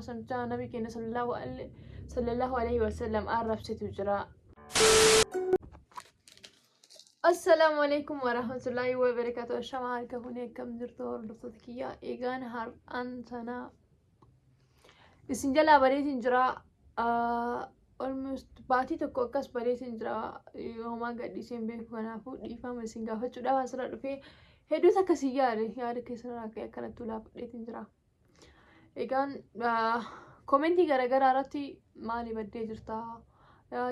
Samichaa nabi keenya sallallahu alaihi wasallam arrabsitu jira. Assalaamu alaikum warahmatullahi wabarakatuh. Ashama harka fuunee, akkam jirtu hordoftoota kiyyaa? Egaan har'aan sana isin jalaa bareetiin jira. Almost baatii tokko akkas bareetiin jira. Homaa gadhiisee hin beeku, kanaafuu dhiifama isin gaafachuudhaaf asirra dhufee hedduutu akkasii yaade yaada keessanirraa ka'e akkanatti ulaafadheetiin jira. Egaan commentii garaagaraa irratti maali baddee jirtaa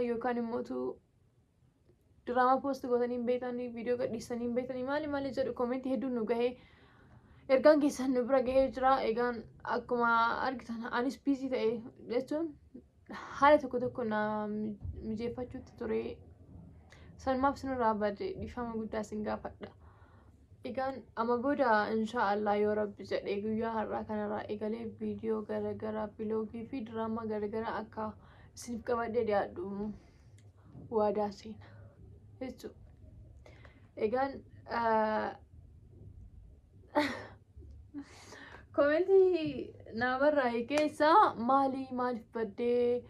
yookaan immoo diraamaa post gootanii hin beektanii, viidiyoo gadhiisanii hin beektanii, maali maali jedhu commentii hedduun nu gahee, ergaan keessan nu bira gahee jira. Egaan akkuma argitan anis busy ta'e jechuun haala tokko tokko na mijeeffachuutti ture. Sanumaaf sinirraa bade, dhiifama guddaa isin gaafadha. Egaan amma booda insha Allah yoo Rabbi jedhe guyyaa har'aa kanarraa eegalee viidiyoo garaagaraa, vlogii fi diraamaa garaagaraa akka isiniif qabadhee dhiyaadhu waadaa seena jechuudha. Egaan commentii namarraa keessaa maali, maaliif baddee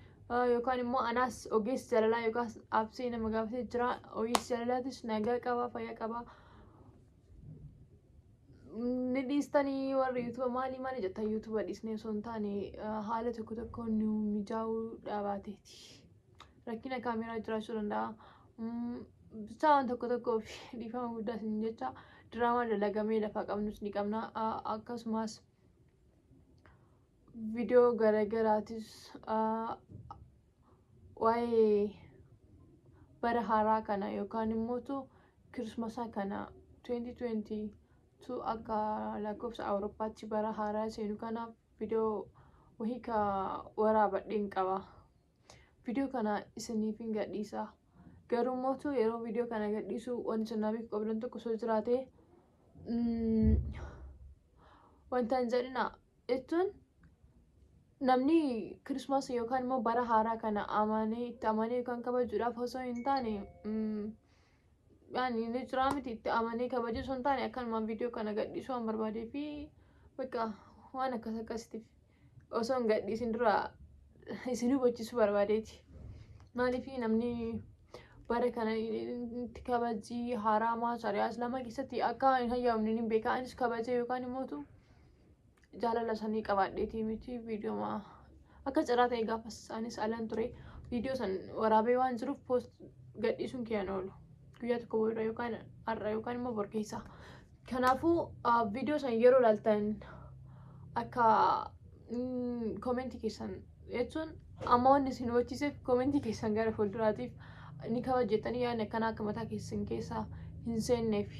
yookaan immoo anaas ogeessi jaalalaa yookaan absee nama gaafatee jira. Ogeessi jaalalaatis nagaa qaba, fayyaa qaba. Ni dhiistanii warri YouTubea maali maali jettan, YouTubea dhiisnee osoo hin taane haala tokko tokko nu mijaa'uu dhaabateeti. Rakkina kaameeraa jiraachuu danda'a. Bichaa waan tokko tokkoof dhiifama guddaa isin jecha, diraamaa dalagamee lafaa qabnus ni qabna. Akkasumas viidiyoo garaagaraatis waa'ee bara haaraa kana yookaan immoo Kirismasaa kana 2022 akka lakkoofsa Awurooppaatti bara haaraa seenu kanaaf viidiyoo wahii ka waraabadheen qaba. Viidiyoo kana isiniif hin gadhiisa. Garuu mootu yeroo viidiyoo kana gadhiisu wanti isin beekuu qabdan tokko osoo jiraate, wanta hin jedhina jechuun namni Kirismaas yookaan immoo bara haaraa kana amanee itti amanee yookaan kabajuudhaaf osoo hin taane, yaani ni jiraa miti, itti amanee kabajuu osoo hin taane akkanumaan viidiyoo kana gadhiisuu waan barbaadee fi bakka waan akkas akkasiitiif osoo hin gadhiisin dura isin hubachiisuu barbaadeeti. Maaliif namni bara kana itti kabajii haraamaa shari'aa Islaamaa keessatti akka hin hayyamne ni beeka. Anis kabajee yookaan immoo jaalala sanii qabaadheetii miti, viidiyoo akka ciraa ta'e gaafas anis alan ture viidiyoo san waraabee waan jiruuf post gadhiisuun kiyyaan oolu guyyaa tokko booda yookaan har'a yookaan immoo bor keessa. Kanaafuu viidiyoo san yeroo ilaaltan akka commentii keessan jechuun amma wanni isin hubachiiseef commentii keessan gara fuulduraatiif ni kabajjettanii yaadni akkanaa akka mataa keessan keessa hin seenneef.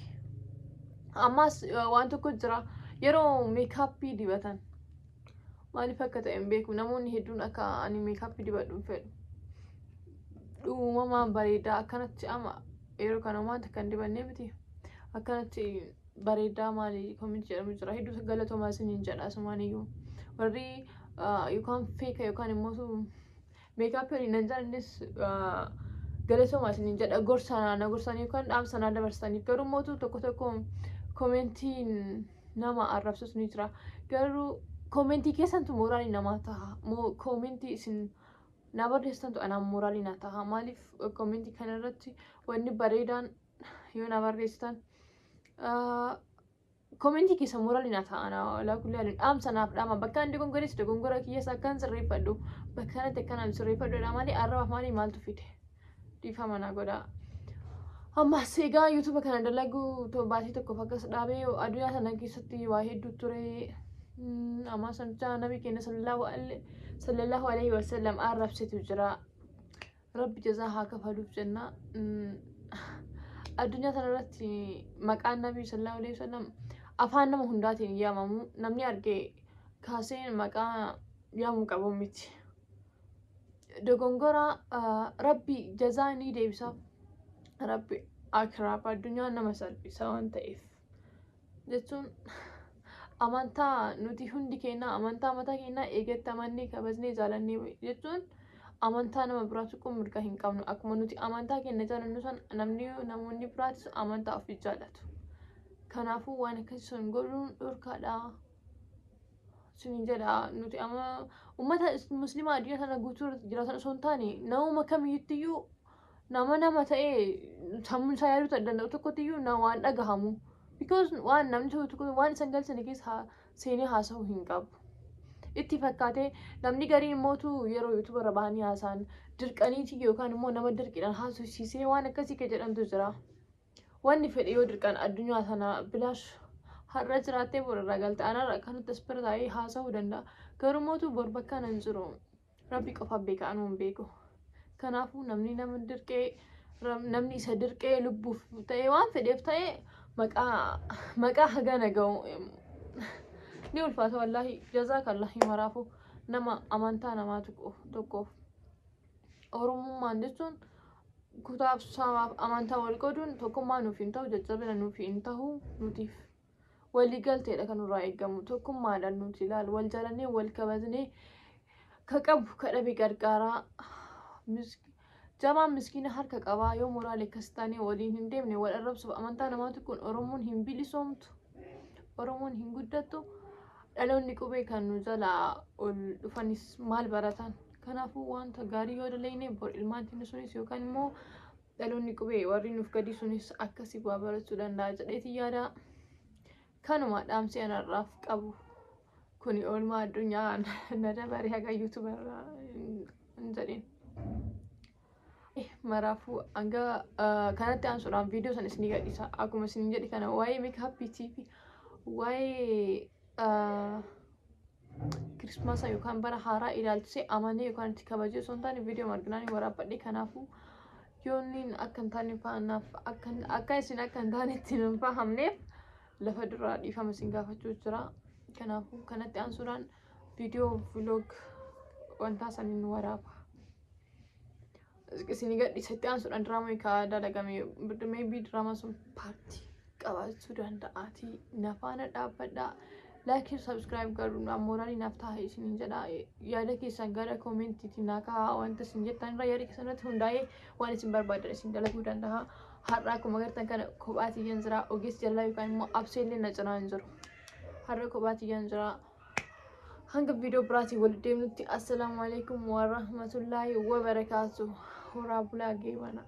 Ammas waan tokko jira, yeroo makeupii dibatan maaliif akka ta'e hin beeku, namoonni hedduun akka ani makeupii dibadhu hin fedhu. Uumamaan bareedaa akkanatti, amma yeroo kana waan takka hin dibannee miti, akkanatti bareedaa maali commentii jedhamu jira. Hedduu galatoomaa isiniin jedha. Asumaaniyyuu warri yookaan fake yookaan immoo makeupii waliin nan jaalannes galatoomaa isiniin jedha, gorsa na gorsanii yookaan dhaamsa na dabarsaniif. Garuu mootu tokko tokko commentiin nama arrabsus ni jira. Garuu commentii keessantu moraalii namaa taha. Commentii isin na barreessitantu anaan moraalii na taha. Maaliif, commentii kana irratti wanni bareedaan yoo na barreessitan commentii keessa moraalii na ta'a. Ana alaa kulli haalin dhaamsa naaf dhaama, bakka inni dogongorees dogongora kiyyas akkan sirreeffadhu, bakka kanatti akkanaan sirreeffadhu malee arrabaaf maalii maaltu fide? Dhiifama na godhaa. Ammas egaa YouTubea kana dalaguu baatii tokkoof akkas dhaabee addunyaa sana keessatti waa hedduu ture. Amma samichaa nabi keenya sallallahu alaihi wasallam arrabsitu jira. Rabbi jazaa haa kafaluuf jenna. Addunyaa sana irratti maqaan nabii sallallahu alaihi wasallam afaan nama hundaatiin yaamamu, namni arge kaasee maqaa yaamuu qabu miti. Dogongora Rabbi jazaa ni deebisaaf. Rabbi akiraaf addunyaa nama salphisa waan ta'eef. Jechuun amantaa nuti hundi keenya amantaa mataa keenyaa eegatti amannee kabajnee jaalannee jechuun amantaa nama biraa tuquu mirga hin qabnu. Akkuma nuti amantaa keenya jaalannu san namni namoonni biraatis amantaa ofii jaalatu. Kanaafuu waan akkasii sun godhuun dhorkaadha. Sinin jedha, nuti amma ummata muslimaa addunyaa sana guutuu jiraatan osoo hin taane, namuma kamiyyuttiyyuu, nama nama ta'ee sammuun isaa yaaduu danda'u tokkottiyyuu na waan dhagahamu. Because waan namni tokko waan isan galchine keessa seenee haasa'uu hin qabu. Itti fakkaatee namni gariin immootu yeroo YouTube irra bahanii haasa'an dirqaniiti yookaan immoo nama dirqiidhaan haasofsiisee waan akkasii ka jedhamtu jira. Wanni fedhe yoo dirqan addunyaa sana bilaash har'a jiraattee bor irraa galte. Anarra akkanatti as bira taa'ee haasa'uu danda'a. Garuu mootu bor bakka nan jiru Rabbi qofa beeka, anuu hin beeku. Kanaafuu namni nama dirqee, namni isa dirqee lubbuuf ta'ee waan fedheef ta'ee maqaa hagana ga'u ni ulfaata wallaahi. Jazaakallahi maraafuu nama amantaa namaa tokkoof Oromummaan jechuun kutaaf, sabaaf, amantaa wal qooduun tokkummaa nuuf hin ta'u, jajjabina nuuf hin ta'u. Nutiif walii galteedha kan nurraa eegamu. Tokkummaadhaan nuti ilaalu, wal jaalannee, wal kabajnee, ka qabu ka dhabe gargaaraa, jabaan miskiina harka qabaa, yoo moraalee akkas taanee waliin hin deemne, wal arrabsuuf amantaa namaa tokkoon Oromoon hin bilisoomtu, Oromoon hin guddattu. Dhaloonni qubee kan nu jalaa ol dhufanis maal baratan? Kanaafuu wanta gaarii yoo dalagne, bor ilmaan keenya sunis yookaan immoo dhaloonni qubee warri nuuf gadi sunis akkasii waa barachuu danda'a jedheeti yaada. Kanuma dhaamsi anarraaf qabu. Kuni oolmaa addunyaa na dabare haga YouTuberraa hin jedhin. Maraafuu hanga kanatti aansuudhaan viidiyoo sana isinii gadhiisa. Akkuma isin jedhe kana waa'ee makeupiitii fi waa'ee Kirismaasa yookaan bara haaraa ilaalchisee amanee yookaan itti kabajee osoo hin taane viidiyoo marginaan waraabbadhe. Kanaafuu yoonni akka hin taane faanaaf akka isin akka hin taane ittiin hin fahamneef lafa duraa dhiifama isin gaafachuu jira. Kanaafuu kanatti aansuudhaan viidiyoo vlog wantaa saniin waraaba. Isinii gadhiisa. Itti aansuudhaan diraamaa kaa dalagame, maybe diraamaa sun part qabaachuu danda'aati. Nafaana dhaabbadhaa. Like, subscribe godhuudhaan mooraalii naaf ta'a isiniin jedha. Yaada keessan gara commentiitiin naa kaa'aa. Wanta isin jettan irraa, yaada keessan irratti hundaa'ee waan isin barbaadan isin dalaguu danda'a. Har'a akkuma agartan kana kophaa tiyyaan jira. Ogeessi jalaa yookaan immoo abseellee na cinaa hin jiru. Har'a kophaa tiyyaan jira. Hanga viidiyoo biraatiin walitti deemnutti, assalaamu alaikum warahmatullaahi wabarakaatu. Horaa bulaa, geebana.